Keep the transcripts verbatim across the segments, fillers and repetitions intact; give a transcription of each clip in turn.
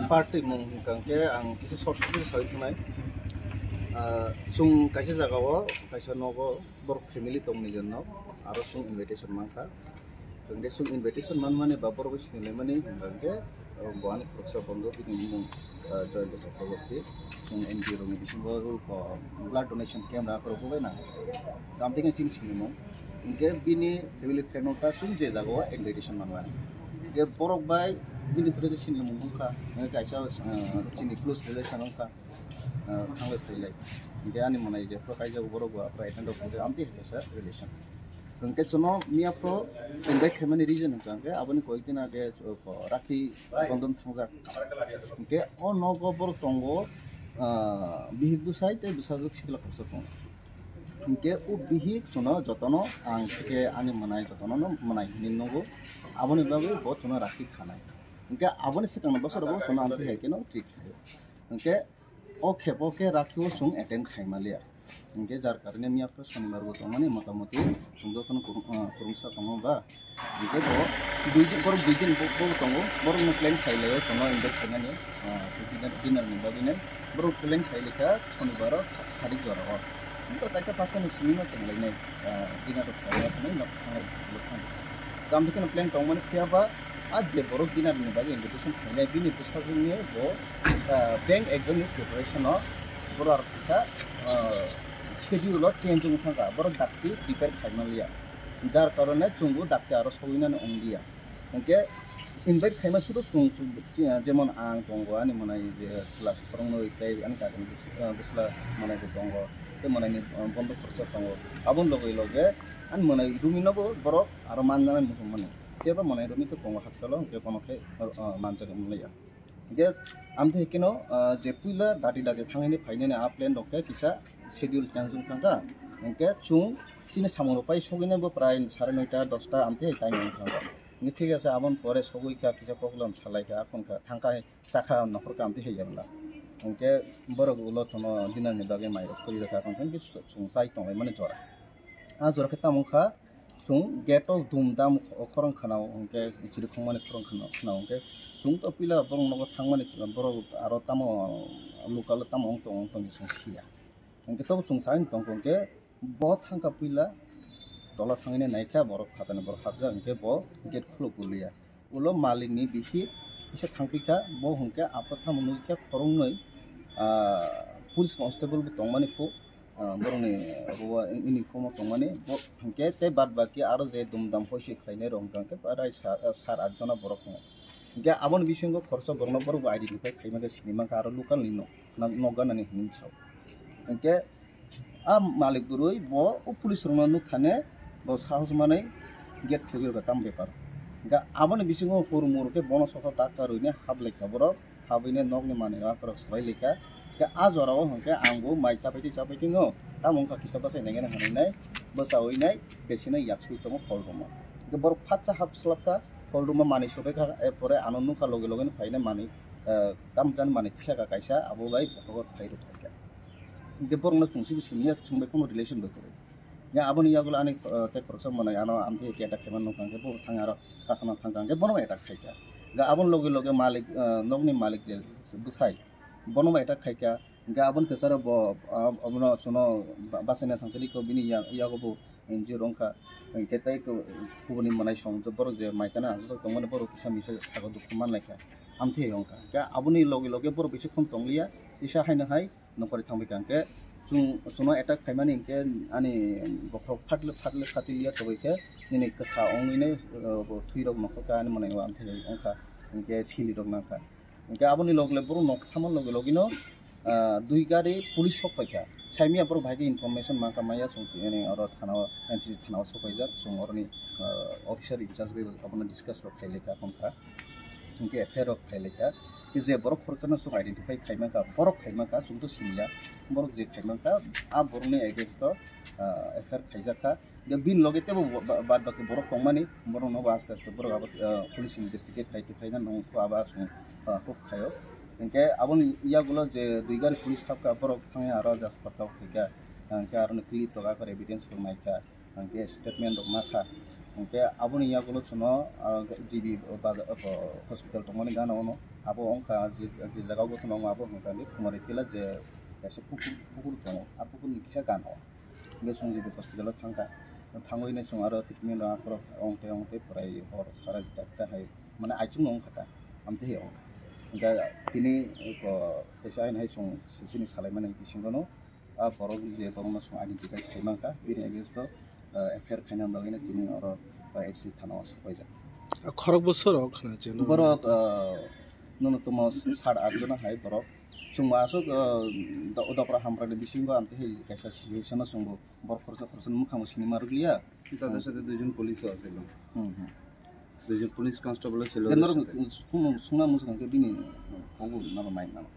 Party mung hwnkha khe ang kisa short short khe sawi thangnai. Ah, chwng kaisa jagao, kaisa nogo borok family tongni jwnno aro chwng invitation mankha. Hwnkhe chwng invitation manmani ba borok bai sinilaimani hwnkha khe, ah, bo ani khoroksa bondho bini mung, ah, Jayanta Chakraborty. Chwng N G O rokni bisingo, ah, blood donation camp rok rwbaina. Tamtwino chini sinimung. Hwnkhe bini family friend wngkha chwng je jagao invitation manmani. Hwnkhe borok bai bini through je sinimung wngkha. Hwnkhe kaisa, ah, chini close relation wngkha. Ah, thanglai phailai. Hwnkhe ani mwnai jephru kaijago borok bo aphuru attend rok khaijak amtwi hai kaisa relation. Hwnkhe chwngno miya phru invite khaimani reason hwnkha hwnkhe aboni koyekdin age, uh, Rakhi Bondhon thangjak. Hwnkhe o nogo borok tongo, ah, bihik bwsai tei bwsajwk sikla khoroksa tongo. Hwnkhe o bihik chwngno jotono ang theke ani mwnai jotono no mwnai hinwi nukgo. Aboni bagwi bo chwngno rakhi khanai. Hwnkhe aboni swkangni bosorogo chwngno amtwi hai kheno treat khaio. Hwnkhe o khepo khe Rakhi o chwng attend khaimaliya. Hwnkhe jar karone miya phru Sonibar bo tongmani motamoti chwng jotono kwrwng-, ah, kwrwngsa tongo ba. Hwnkhe bo dui din, borok dui din bo, bo tongo, borokno plan khailaio chwngno invite khainani, ah, dinner, dinner ni bagwino. Borok plan khailaikha Sonibar o sa-, sarik jorao. Hwnkhe chaita pasta ni simi no chwng lainai, ah, dinner rok khailaiya hwnwi nok thanglai, nok thanglai. Tamo kheno plan tongmani phiya ba, a je borok dinner ni bagwi invitation khainai bini bwsajwkni bo, ah, bank exam ni preparation o borok kisa, ah, schedule o change wng thangkha, borok dakti prepare khaimaliya, jar karone chwngbo dakti aro sogwinani wngliya. Hwnkhe invite khaima sudo chwng, chwng, jemon ang tongo, ani mwnai je chwla kwrwngnwi tei ani kakni bwsla mwnai bo tongo, tei mwnaini, ah, bondo khoroksa tongo, aboni loge loge ani mwnai romwino bo borok aro manjanai muchungmani. Phiya ba mwnai romwi to tongo hakchalo, hwnkhe bono khe, ah, manjak wngmaliya. Hwnkhe amtwi hai kheno, ah, je puila dati dati thangwi phainani a plan rok khe kisa schedule changjwk thangkha. Hwnkhe chwng chini samung rok pai sogwinai bo prai sare noita dosta amtwi hai time wng thangkha. Hwnkhe thik ase, aboni pore sogwi kha kisa program salai kha, aphun kha thangkha hai chakha nokhor kha amtwi hai yabla. Hwnkhe borok ulo chwngno dinner ni bagwi mai rok khuri rwkha, aphun khe chwng chai tonglaimani jora. A jora khe tamo wngkha, chwng gate o dum dam khorang khwnao, hwnkhe chiri khongmani khorang khwnao, khwnao hwnkhe chwng to puila borok nogo thangmani, borok aro tamo local o tamo wng tong, wng tong chwng siya. Hwnkhe tobo chwng saui tongkha hwnkhe bo thangkha puila tola thangwi naikha borok phatani borok hapjak hwnkhe bo gate khuluk goliya. Ulo malikni bihik kisa thangpikha, bo hwnkhe aphuru tamo nukya khoroknwi, ah, police constable bo tongmani phu, ah, borokni rogo uniform o tongmani, bo hwnkhe tei bad baki aro je dum dam hoise khlainai rok hwnkhe prai sa-, sat at jona borok tongo. Hwnkhe aboni bisingo khoroksa borokno borok bo identify khaimani sinimankha aro local ni nok, nok ganani hinwi sao. Hwnkhe a malik bwrwi bo o police rokno nukthane bo sahos manwi gate phegwi rwkha tamo bepar. Hwnkhe aboni bisingo hur mur khe bono sokha tak karwini haplaikha borok, habwini nokni manwi akorok swbai laikha. Hwnkhe a jorao hwnkhe ang bo mai chapaitwi chapaitwi no tamo wngkha kisa bachai naikhe hwnwi nai bwchaui nai besino yaksui tongo hol room o. Hwnkhe borok phatsa hap swlapkha hol room o manwi swbaikha, er pore ano nukha loge loge no phainai manwi, eh, tamjani manwi tisakha kaisa abo bai bokhok phai rwkha. Hwnkhe borokno chwng sibo simi ya, chwng bai kheno relation bai kwrwi. Ya aboni yagulo ani, eh, tei khoroksa mwnai ano amtwi khe attack khaima nukha hwnkhe bo thang aro kasana thangkha hwnkhe bono attack khaikha. Hwnkhe aboni loge loge malik, eh, nokni malik je bwsai bono attack khaikha. Hwnkhe aboni kwcharo bo, ah, abono chwngno ba-, bachaina thangkhe rikho bini ya-, yago bo injure wngkha. Hwnkhe tei kubuni mwnai song borok je mai chana achuk tongmani borok kisa misa sago dukhu manlaikha. Amtwi wngkha. Hwnkhe aboni loge loge borok bisikhuno tongliya. Kisa haino hai nokori thangbai kha hwnkhe chwng, chwngno attack khaimani hwnkhe ani bokhorok phatle phatle khatiliya toboi khe nini kwsa wngwi nai, uh, bo thwi rok nokho kha ani mwnai o amtwi wngkha hwnkhe sili rok nangkha hwnkhe aboni log le borok nok thangma loge loge no, uh, dui gari police sok paikha saimya borok bahai khe information mankha maya chwng tini oro thana o N C C thana o sok paijak chwng oroni, uh, officer in charge bai abono discuss rok khailai kha phone kha. Hwnkhe F I R rok khailai kha. Je borok khoroksano chwng identify khaima kha, borok khaima kha, chwng to siniya. Borok je khaima kha, a borokni against o, ah, F I R khaijak kha. Je bini loge teibo ba-, ba-, bad baki borok tongmani, borokno bo aste aste borok abo, ah, police investigate khai tongkhaina nangkha abo chwng, ah, huk khaio. Hwnkhe aboni yagulo je dui gari police hapkha, borok thangwi aro Jasper kok khaikha. Hwnkhe aroni clip rok aphar evidence rok naikha. Hwnkhe statement rok nakha. Hwnkhe aboni yagulo chwngno, ah, G B baja-, hospital tongmani gana ono Abo wngkha je, je jaga o tongo abo wngkha ni Khumari Tila je kaisa pukur, pukur tongo, a pukur ni kisa gana o. Hingke chwng jebo hospital o thangkha, thangwi nai chwng aro treatment rok akhoro wngte wngte pwrai hor sara charta hai mane aichung no wngkha ta, amtwi hai wngkha. Hingke tini ko teisa hai hai chwng sini salaimani bisingo no a borok je borokno chwng identify khai mankha, bini against o, ah, F I R khaina bagwino tini oro, ah, H C thana o sopaijak. Khorok bosor rok khna chwng. Borok, ah, nono tomo sat at jona hai borok. Chwng bo aswk, ah, do-, dopra hamkrai ni bisingo amtwi hai kaisa situation o chwng bo borok khoroksa khoroksa ni mwkhang bo sini ma rwkliya. তাদের সাথে দুইজন পুলিশও আছিল। Hmm, hmm. দুইজন police constable ছিল ওদের সাথে। Sungna muchung khe bini kobo nalo mai mano.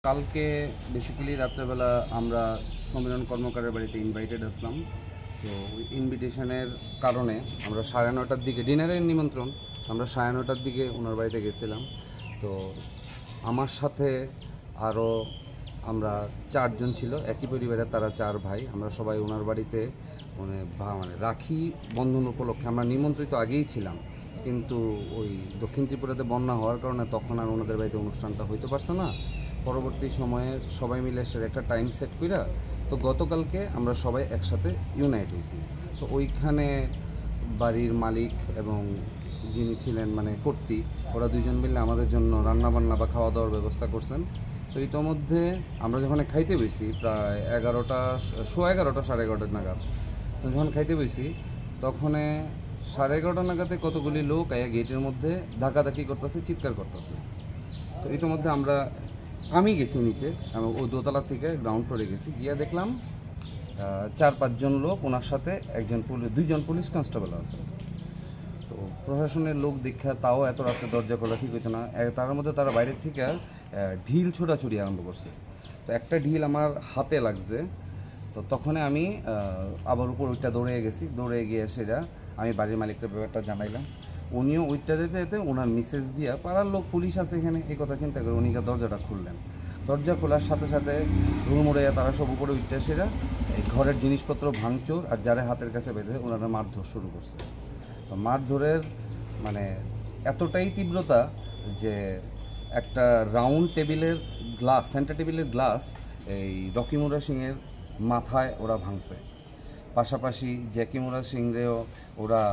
কালকে বেসিক্যালি রাত্রেবেলা আমরা সমীরণ কর্মকারের বাড়িতে ইনভাইটেড আসলাম। তো ওই ইনভিটেশনের কারণে আমরা সাড়ে নয়টার দিকে, ডিনারের নিমন্ত্রণ, আমরা সাড়ে নয়টার দিকে ওনার বাড়িতে গেছিলাম। তো আমার সাথে আরও আমরা চারজন ছিল, একই পরিবারের তারা চার ভাই। আমরা সবাই ওনার বাড়িতে মানে ভা-, মানে রাখি বন্ধন উপলক্ষে আমরা নিমন্ত্রিত আগেই ছিলাম, কিন্তু ওই দক্ষিণ ত্রিপুরাতে বন্যা হওয়ার কারণে তখন আর ওনাদের বাড়িতে অনুষ্ঠানটা হইতে পারছে না। পরবর্তী সময়ে সবাই মিলে এসে একটা টাইম সেট কইরা, তো গতকালকে আমরা সবাই একসাথে ইউনাইট হয়েছি। তো ওইখানে বাড়ির মালিক এবং যিনি ছিলেন মানে কর্তি, ওরা দুইজন মিলে আমাদের জন্য রান্না বান্না বা খাওয়া দাওয়ার ব্যবস্থা করছেন। তো ইতোমধ্যে আমরা যখন খাইতে বসি প্রায় এগারোটা, সোয়া এগারোটা, সাড়ে এগারোটা নাগাদ, তো যখন খাইতে বসি তখনে সাড়ে এগারোটা নাগাদে কতগুলি লোক আয়া গেটের মধ্যে ধাক্কাধাক্কি করতেছে, চিৎকার করতেছে। তো ইতোমধ্যে আমরা, আমি গেছি নিচে, আমি ও দোতলা থেকে গ্রাউন্ড ফ্লোরে গেছি, গিয়া দেখলাম আহ, চার পাঁচজন লোক, ওনার সাথে একজন পুলিশ, দুইজন পুলিশ কনস্টেবল আছে। তো প্রশাসনের লোক দেখা তাও এত রাতে দরজা খোলা ঠিক হইতো না। এ, তার মধ্যে তারা বাইরের থেকে আহ, ঢিল ছোড়াছুড়ি আরম্ভ করছে। তো একটা ঢিল আমার হাতে লাগছে, তো তখনই আমি আহ, আবার উপর ওইটা দৌড়ে গেছি। দৌড়ে গিয়ে সেটা আমি বাড়ির মালিককে ব্যাপারটা জানাইলাম। উনিও ওইটা যেতে যেতে ওনার মিসেস দিয়া, পাড়ার লোক, পুলিশ আছে এখানে, এই কথা চিন্তা করে উনি গিয়ে দরজাটা খুললেন। দরজা খোলার সাথে সাথে হুড়মুড়াইয়া তারা সব উপরে উঠতে সেরা এই ঘরের জিনিসপত্র ভাঙচুর আর যারা হাতের কাছে পেয়েছে ওনারা মারধর শুরু করছে। তো মারধরের মানে এতটাই তীব্রতা যে একটা রাউন্ড টেবিলের গ্লাস, সেন্টার টেবিলের গ্লাস এই রকিমুরা সিংয়ের মাথায় ওরা ভাঙছে। পাশাপাশি জ্যাকিমুরা সিংরেও ওরা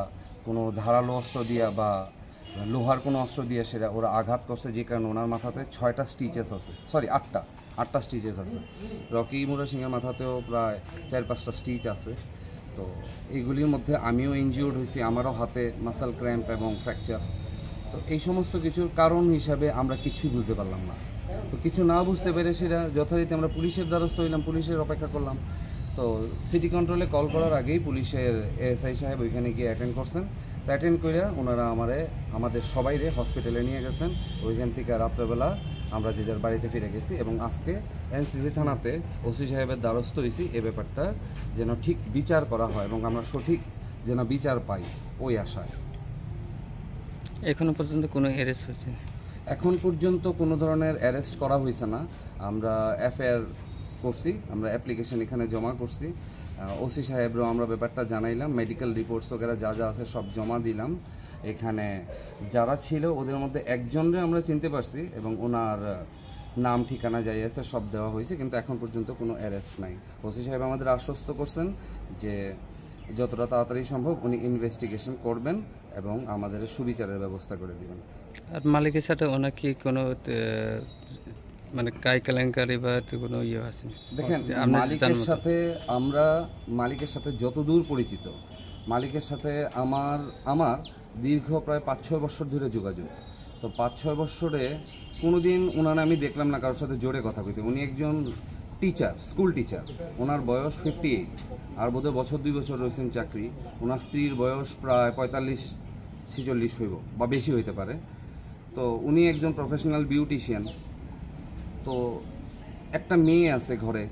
কোনো ধারালো অস্ত্র দিয়া বা লোহার কোনো অস্ত্র দিয়ে সেটা ওরা আঘাত করছে, যে কারণে ওনার মাথাতে ছয়টা স্টিচেস আছে, সরি, আটটা, আটটা স্টিচেস আছে। রকি মুরা সিংয়ের মাথাতেও প্রায় চার পাঁচটা স্টিচ আছে। তো এইগুলির মধ্যে আমিও ইনজিউর্ড হয়েছি, আমারও হাতে মাসল ক্র্যাম্প এবং ফ্র্যাকচার। তো এই সমস্ত কিছুর কারণ হিসাবে আমরা কিছুই বুঝতে পারলাম না। তো কিছু না বুঝতে পেরে সেটা যথারীতি আমরা পুলিশের দ্বারস্থ হইলাম, পুলিশের অপেক্ষা করলাম। তো সিটি কন্ট্রোলে কল করার আগেই পুলিশের এএসআই সাহেব ওইখানে গিয়ে অ্যাটেন্ড করছেন। তো অ্যাটেন্ড করে ওনারা আমারে, আমাদের সবাইরে হসপিটালে নিয়ে গেছেন। ওইখান থেকে রাত্রেবেলা আমরা যে যার বাড়িতে ফিরে গেছি এবং আজকে এনসিসি থানাতে ওসি সাহেবের দ্বারস্থ হয়েছি এ ব্যাপারটা যেন ঠিক বিচার করা হয় এবং আমরা সঠিক যেন বিচার পাই, ওই আশায়। এখনো পর্যন্ত কোনো অ্যারেস্ট হয়েছে না? এখন পর্যন্ত কোনো ধরনের অ্যারেস্ট করা হয়েছে না। আমরা এফআইআর করছি, আমরা অ্যাপ্লিকেশন এখানে জমা করছি। ওসি সাহেবরাও আমরা ব্যাপারটা জানাইলাম, মেডিকেল রিপোর্টস ওগেরা যা যা আছে সব জমা দিলাম। এখানে যারা ছিল ওদের মধ্যে একজনরে আমরা চিনতে পারছি এবং ওনার নাম ঠিকানা যাই আছে সব দেওয়া হয়েছে, কিন্তু এখন পর্যন্ত কোনো অ্যারেস্ট নাই। ওসি সাহেব আমাদের আশ্বস্ত করছেন যে যতটা তাড়াতাড়ি সম্ভব উনি ইনভেস্টিগেশন করবেন এবং আমাদের সুবিচারের ব্যবস্থা করে দিবেন। আর মালিকের সাথে ওনার কি কোনো, আহ, মানে, কাই কেলেঙ্কারি বা তো কোনো ইয়ে আছে? দেখেন, যে আপনার মালিকের জানার মতো। সাথে আমরা, মালিকের সাথে যতদূর পরিচিত, মালিকের সাথে আমার, আমার দীর্ঘ প্রায় পাঁচ ছয় বছর ধরে যোগাযোগ। তো পাঁচ ছয় বছরে কোনোদিন ওনারে আমি দেখলাম না কারোর সাথে জোরে কথা কইতে। উনি একজন টিচার, স্কুল টিচার। ওনার বয়স ফিফটি এইট, আর বোধহয় বছর দুই বছর রয়েছেন চাকরি। ওনার স্ত্রীর বয়স প্রায় পঁয়তাল্লিশ ছেচল্লিশ হইব বা বেশি হইতে পারে। তো উনি একজন প্রফেশনাল বিউটিশিয়ান। তো একটা মেয়ে আছে ঘরে,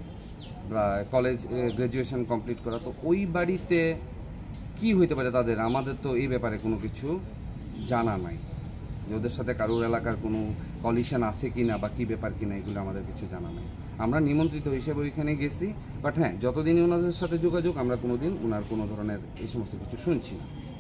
প্রায় কলেজ, এ, গ্র্যাজুয়েশন কমপ্লিট করা। তো ওই বাড়িতে কি হইতে পারে তাদের, আমাদের তো এই ব্যাপারে কোনো কিছু জানা নাই, যে ওদের সাথে কারোর এলাকার কোনো কলিশন আছে কি না বা কী ব্যাপার কি না, এগুলো আমাদের কিছু জানা নাই। আমরা নিমন্ত্রিত হিসেবে ওইখানে গেছি, বাট হ্যাঁ, যতদিনই ওনাদের সাথে যোগাযোগ, আমরা কোনো দিন ওনার কোনো ধরনের এই সমস্ত কিছু শুনছি না।